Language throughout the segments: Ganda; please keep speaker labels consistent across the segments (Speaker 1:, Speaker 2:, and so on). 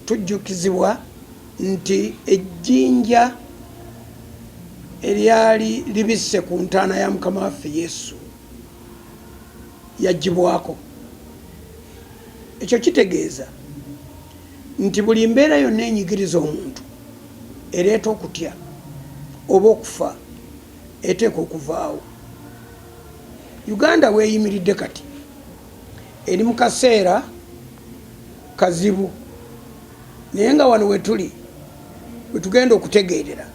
Speaker 1: Tujjukizibwa nti ejjinja eryali libisse ku ntaana ya Mukama waffe Yesu yaggyibwako. Ekyo kitegeeza nti buli mbeera yonna enyigiriza omuntu, ereeta okutya oba okufa, eteekwa okuvaawo. Uganda weeyimiridde kati eri mu kaseera kazibu, naye nga wano wetuli wetugenda okutegeerera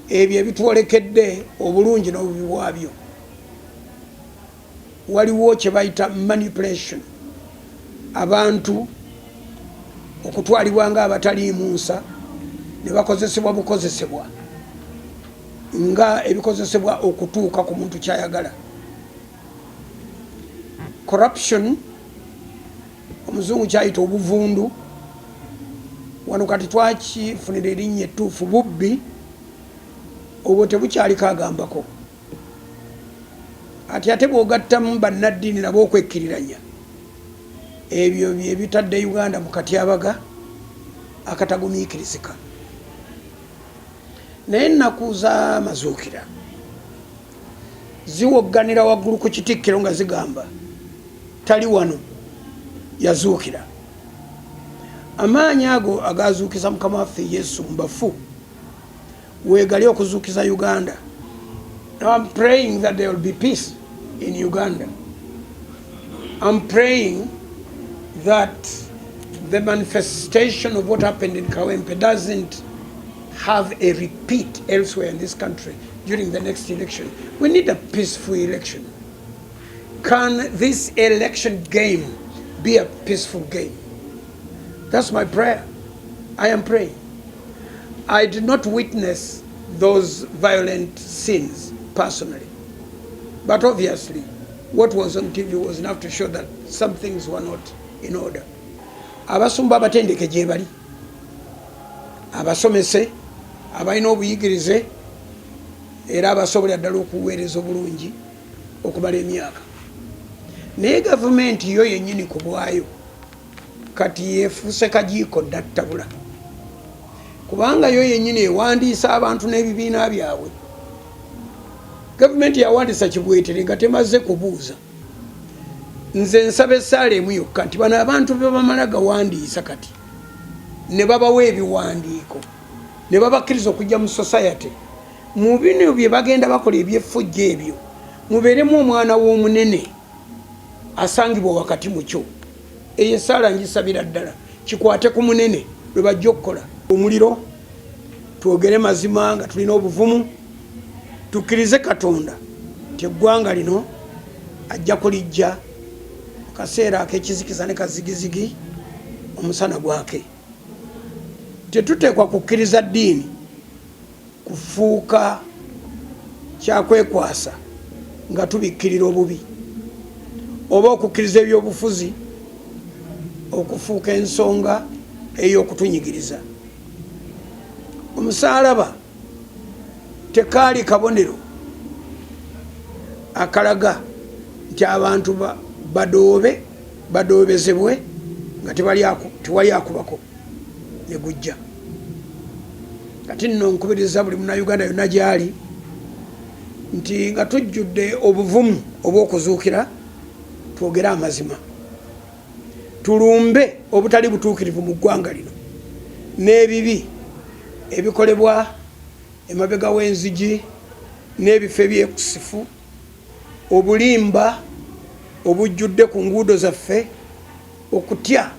Speaker 1: ebyo ebitwolekedde, obulungi n'obubi bwabyo. Waliwo kye bayita manipulation, abantu okutwalibwa nga abataliimu nsa ne bakozesebwa bukozesebwa nga ebikozesebwa okutuuka ku muntu kyayagala. Corruption, omuzungu kyayita obuvundu, wano kati twakifunira erinnya ettuufu, bubbi. Obwo tebukyaliko agambako. Ati ate bw'ogattamu bannaddiini nabo okwekkiriranya, ebyo bye bitadde Uganda mu katyabaga akatagumiikirizika. Naye ennaku z'amazuukira ziwogganira waggulu ku kitikkiro nga zigamba, "Tali wano, yazuukira." Amaanyi ago agazuukiza Mukama waffe Yesu mu bafu weegali okuzuukiza Uganda. Now I'm praying that there will be peace in Uganda. I'm praying that the manifestation of what happened in Kawempe doesn't have a repeat elsewhere in this country during the next election. We need a peaceful election. Can this election game be a peaceful game? That's my prayer. I am praying. I did not witness those violent scenes personally. But obviously, what was on TV was enough to show that some things were not in order. Abasumba abatendeke gye bali, abasomese abalina obuyigirize era abasobolera ddala okuweereza obulungi okumala emyaka, naye gavumenti yo yennyini ku bwayo kati yefuuse kajiiko nattabula, kubanga yo yennyini ewandiisa abantu n'ebibiina byabwe. Gavumenti yawandiisa Kibwetere nga temaze kubuuza. Nze nsaba essaala emu yokka nti bano abantu be bamala gawandiisa kati ne babawa ebiwandiiko ne babakkiriza okujja mu society, mu bino bye bagenda bakola ebyeffujjo ebyo mubeeremu omwana w'omunene asangibwa wakati mukyo. Eyo essaala ngisabira ddala kikwate ku munene lwe bajja okukola omuliro. Twogere mazima nga tulina obuvumu, tukkirize Katonda nti eggwanga lino ajja kulijja mu kaseera ak'ekizikiza ne kazigizigi, omusana gwake. Tetuteekwa kukkiriza ddiini kufuuka kyakwekwasa nga tubikkirira obubi, oba okukkiriza ebyobufuzi okufuuka ensonga ey'okutunyigiriza. Omusaalaba tekaali kabonero akalaga nti abantu badoobe badoobezebwe nga tewali akubako ne gujja. Kati nno nkubiriza buli Munauganda yonna gyali nti nga tujjudde obuvumu obw'okuzuukira, twogere amazima, tulumbe obutali butuukirivu mu ggwanga lino n'ebibi ebikolebwa emabega w'enzigi n'ebifo ebyekusifu, obulimba obujjudde ku nguudo zaffe, okutya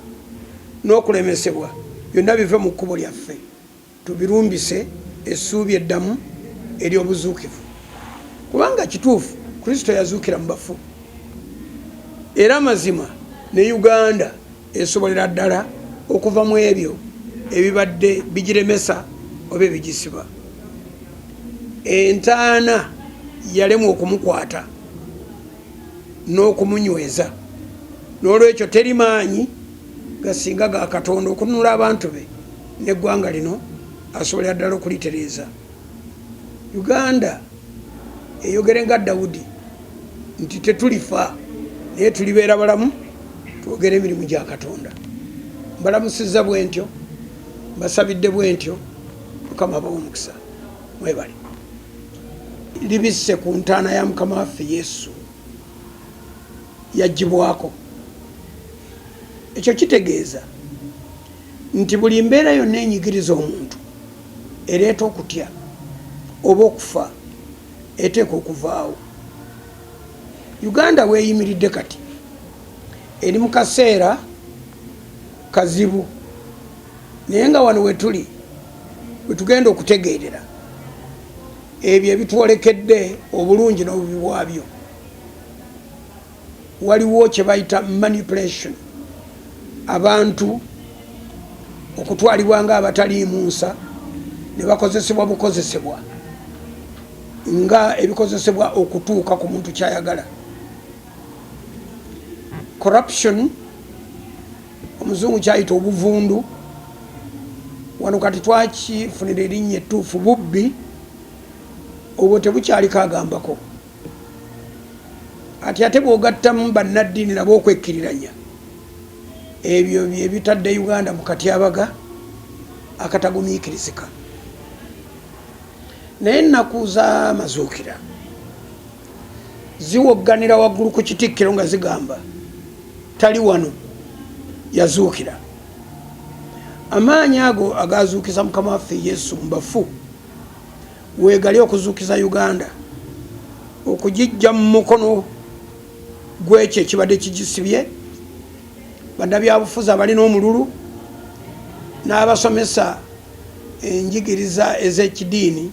Speaker 1: n'okulemesebwa, byonna bive mu kkubo lyaffe, tubirumbise essuubi eddamu ery'obuzuukivu, kubanga kituufu Kristo yazuukira mu bafu, era mazima ne Uganda esobolera ddala okuva mu ebyo ebibadde bigiremesa oba ebigisiba. Entaana yalemwa okumukwata n'okumunyweza. N'olwekyo teri maanyi gasinga ga Katonda okununula abantu be n'eggwanga lino, asobolera ddala okulitereeza. Uganda eyogere nga Dawudi nti tetulifa, naye tulibeera balamu twogere emirimu gya Katonda. Mbalamusizza bwentyo, mbasabidde bwentyo, Mukama abawe omukisa, mwebale. Libisse ku ntaana ya Mukama waffe Yesu yaggyibwako. Ekyo kitegeeza nti buli mbeera yonna enyigiriza omuntu ereeta okutya oba okufa eteekwa okuvaawo. Uganda weeyimiridde kati eri mu kaseera kazibu, naye nga wano wetuli wetugenda okutegeerera ebyo ebitwolekedde obulungi n'obubi bwabyo. Waliwo kye bayita manipulation, abantu okutwalibwa nga abataliimu nsa ne bakozesebwa bukozesebwa nga ebikozesebwa okutuuka ku muntu kyayagala. Corruption, omuzungu kyayita obuvundu, wano kati twakifunira erinnya ettuufu bubbi, obwo tebukyaliko agambako. Ati ate bw'ogattamu bannaddiini nabo okwekkiriranya, ebyo bye bitadde Uganda mu katyabaga akatagumiikirizika. Naye ennaku z'amazuukira ziwogganira waggulu ku kitikkiro nga zigamba tali wano, yazuukira. Amaanyi ago agaazuukiza Mukama waffe Yesu mu bafu weegali okuzuukiza Uganda okugiggya mu mukono gw'ekyo ekibadde kigisibye, bannabyabufuzi abalina omululu n'abasomesa enjigiriza ez'ekidiini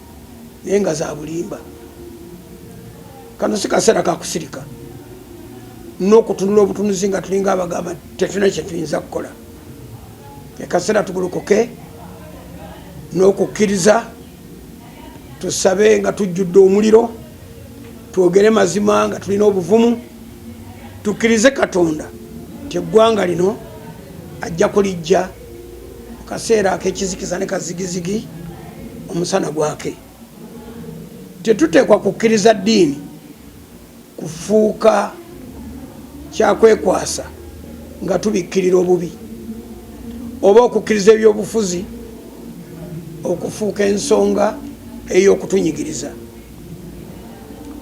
Speaker 1: naye nga za bulimba. Kano si kaseera ka kusirika n'okutunula obutunuzi nga tulinga abagamba tetulina kye tuyinza kukola. Ekaseera tugolokoke n'okukkiriza, tusabe nga tujjudde omuliro, twogere mazima nga tulina obuvumu, tukkirize Katonda nti eggwanga lino ajja kulijja mu kaseera ak'ekizikiza ne kazigizigi omusana gwake. Tetuteekwa kukkiriza ddiini kufuuka kyakwekwasa nga tubikkirira obubi, oba okukkiriza ebyobufuzi okufuuka ensonga ey'okutunyigiriza.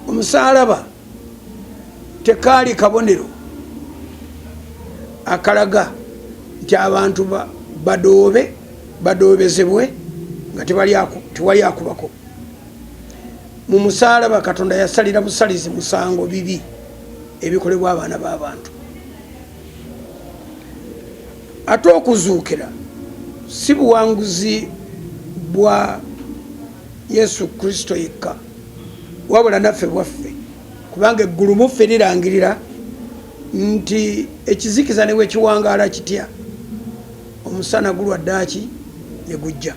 Speaker 1: Omusaalaba tekaali kabonero akalaga nti abantu badoobe badoobezebwe nga tewali akubako. Mu musaalaba Katonda yasalira busalizi musango bibi ebikolebwa abaana b'abantu. Ate okuzuukira si buwanguzi bwa Yesu Kristo yekka, wabula naffe bwaffe, kubanga eggulu muffe lirangirira nti ekizikiza ne bwekiwangaala kitya, omusana gulwa ddaaki ne gujja.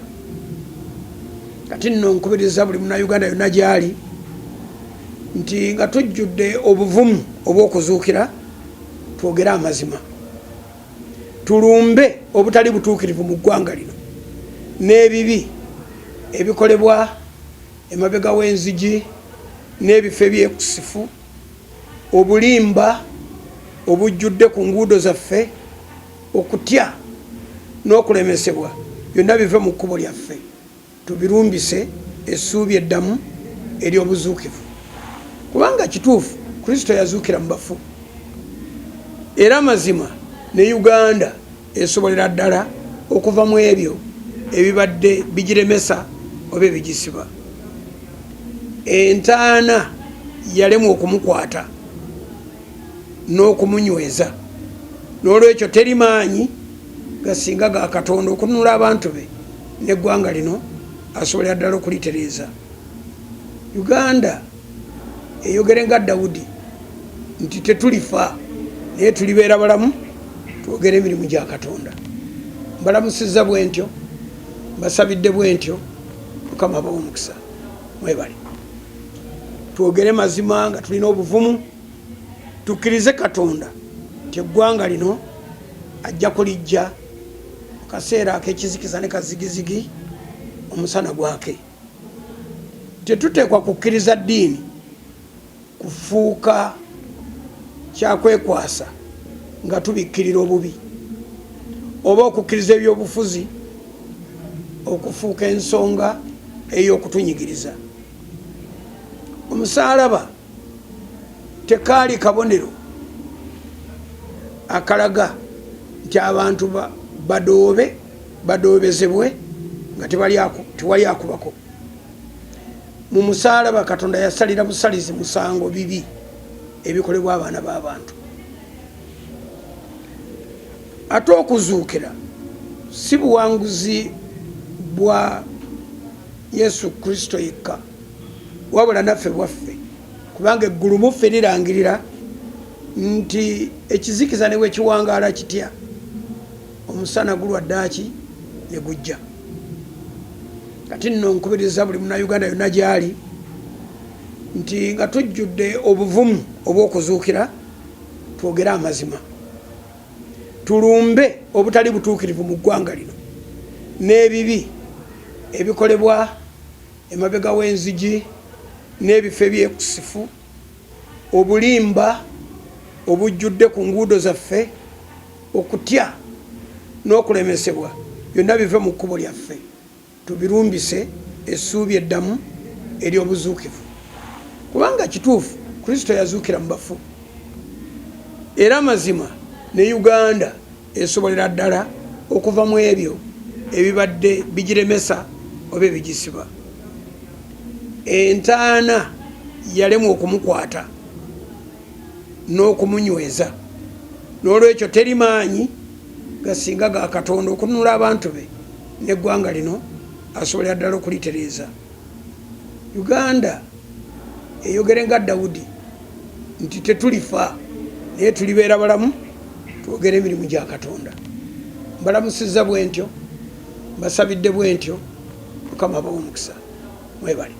Speaker 1: Kati nno nkubiriza buli Munnayuganda yonna gy'ali nti nga tujjudde obuvumu obw'okuzuukira, twogere amazima, tulumbe obutali butuukirivu mu ggwanga lino n'ebibi ebikolebwa emabega w'enzigi n'ebifo ebyekusifu, obulimba obujjudde ku nguudo zaffe, okutya n'okulemesebwa byonna bive mu kkubo lyaffe, tubirumbise essuubi eddamu ery'obuzuukivu. Kubanga kituufu Kristo yazuukira mu bafu, era mazima ne Uganda esobolera ddala okuva mu ebyo ebibadde bigiremesa oba ebigisiba. Entaana yalemwa okumukwata n'okumunyweza. N'olwekyo teri maanyi gasinga ga Katonda okununula abantu be n'eggwanga lino asobolera ddala okulitereeza. Uganda eyogere nga Dawudi nti tetulifa naye tulibeera balamu twogere emirimu gya Katonda. Mbalamusizza bwentyo, mbasabidde bwentyo, Mukama abawe omukisa, mwebale. Twogere mazima nga tulina obuvumu, tukkirize Katonda nti eggwanga lino ajja kulijja mu kaseera ak'ekizikiza ne kazigizigi omusana gwake. Tetuteekwa kukkiriza ddiini kufuuka kyakwekwasa nga tubikkirira obubi, oba okukkiriza ebyobufuzi okufuuka ensonga ey'okutunyigiriza. Omusaalaba tekaali kabonero akalaga nti abantu badoobe badoobezebwe nga tewali akubako. Mu musaalaba Katonda yasalira busalizi musango bibi ebikolebwa abaana b'abantu. Ate okuzuukira si buwanguzi bwa Yesu Kristo yekka, wabula naffe bwaffe, kubanga eggulu muffe lirangirira nti ekizikiza ne bwekiwangaala kitya, omusana gulwa ddaaki ne gujja. Kati nno nkubiriza buli Munnayuganda yonna gy'ali nti nga tujjudde obuvumu obw'okuzuukira, twogere amazima, tulumbe obutali butuukirivu mu ggwanga lino n'ebibi ebikolebwa emabega w'enzigi n'ebifo ebyekusifu, obulimba obujjudde ku nguudo zaffe, okutya n'okulemesebwa byonna bive mu kkubo lyaffe. Tubirumbise essuubi eddamu ery'obuzuukivu, kubanga kituufu Kristo yazuukira mu bafu, era mazima ne Uganda esobolera ddala okuva mu ebyo ebibadde bigiremesa oba ebigisiba. Entaana yalemwa okumukwata n'okumunyweza. N'olwekyo teri maanyi gasinga ga Katonda okununula abantu be n'eggwanga lino asobolera ddala okulitereeza. Uganda eyogere nga Dawudi nti tetulifa naye tulibeera balamu twogere emirimu gya Katonda. Mbalamusizza bwentyo, mbasabidde bwentyo, Mukama abawe omukisa. Mwebale.